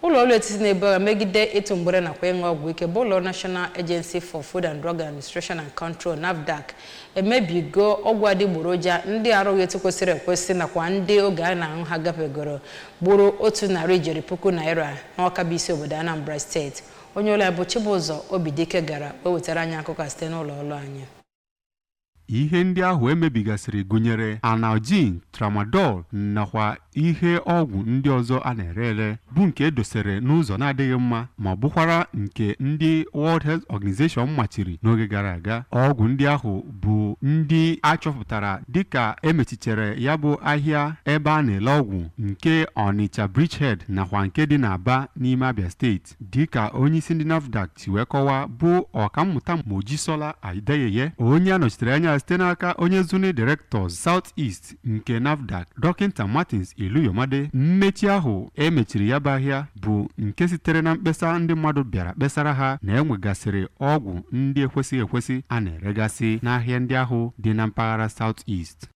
Ụlọ ọrụ etiti na-ebu agha megide ịtụ mgbere nakwa ịṅụ ọgwụ ike bụ ụlọ National Agency for Food and Drug Administration and Control, NAFDAC, emebigo ọgwụ adịgboroja ndị arụghị etu kwesịrị ekwesị nakwa ndị oge a na-aṅụ ha gafegoro gburu ₦100 ijeri n'Ọka bụ isi obodo Anambra Steeti. Onye ụlọ ya bụ Chibụzọ Obidike gara wee wetara anyị akụkọ a site n'ụlọ ọrụ anyị. Ihe ndị ahụ emebigasịrị gụnyere Analgin, Tramadol nakwa ihe ọgwụ ndị ọzọ a na-ere ere bụ nke edosere n'ụzọ na-adịghị mma ma bụkwara nke ndị World Health Organization machiri n'oge gara aga. Ọgwụ ndị ahụ bụ ndị a chọpụtara dịka emechichere ya bụ ahịa ebe a na-ele ọgwụ nke Onitsha Bridgehead nakwa nke dị n'Aba n'ime Abia Steeti. Dịka onyeisi ndị NAFDAC si wee kọwaa, bụ Ọkammụta Mojisola Adeyeye, onye a nọchitere anya site n'aka onye Zonal Director South East nke NAFDAC, Dọkịta Martins Iluyomade, mmechi ahụ emechiri ya bụ ahịa bụ nke sitere na mkpesa ndị mmadụ bịara kpesara ha na enwegasịrị ọgwụ ndị ekwesịghị ekwesị a na-eregasị n'ahịa ndị ahụ dị na mpaghara South East.